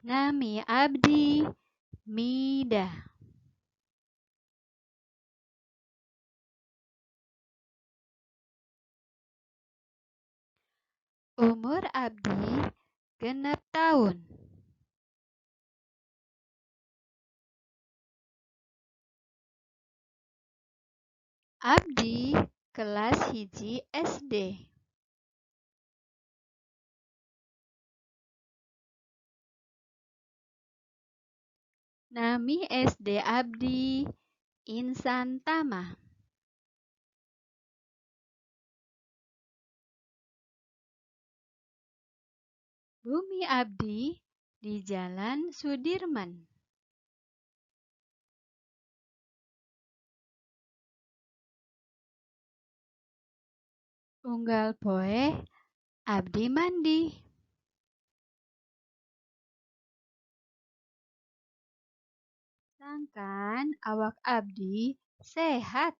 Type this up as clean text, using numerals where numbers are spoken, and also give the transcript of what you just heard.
Nami abdi Mida. Umur abdi 6 taun. Abdi kelas 1 SD. Nami SD abdi Insan Tama. Bumi abdi di Jalan Sudirman. Unggal poe abdi mandi. Sangkan awak abdi sehat.